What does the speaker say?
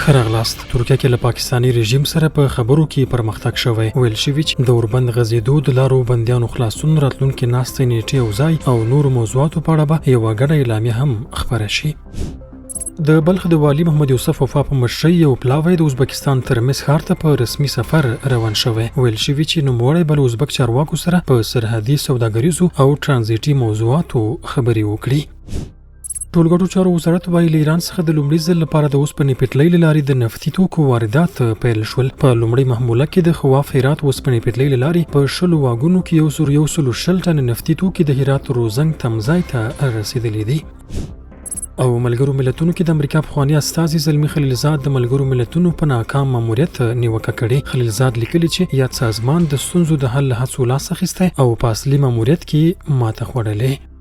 ښه راغلاست. ترکیه کې له پاکستاني رژیم سره په خبرو کې پرمختګ شوی. ویل شوي چې د اوربند غځېدو، د لارو بندیانو خلاصون، راتلونکې ناستې نیټې او ځای او نورو موضوعاتو په اړه به یوه ګډه اعلامیه هم خپره شي. د بلخ د والي محمد یوسف وفا په مشرۍ یو پلاوی د ازبکستان ترمز ښار ته په رسمي سفر روان شوی. ویل شوي چې نوموړی به له ازبک چارواکو سره په سرحدي، سوداګریزو او ترانزیټي موضوعاتو خبرې وکړي. ټولګټو چارو وزارت وايي، له ایران څخه د لومړي ځل لپاره د اوسپنې پټلۍ له لارې د نفتي توکو واردات پیل شول. په لومړۍ محموله کې د خواف هرات اوسپنې پټلۍ له لارې په 20 واګونو کې 1120 ټنه نفتي توکي د هرات روزنګ تمځای ته رسېدلي دي. او ملګرو ملتونو کې د امریکا پخواني استازي زلمي خلیلزاد د ملګرو ملتونو په ناکام ماموریت نیوکه کړې. خلیلزاد لیکلي چې یاد سازمان د ستونزو د حل له هڅو لاس اخیستی او په اصلي ماموریت کې ماته خوړلې.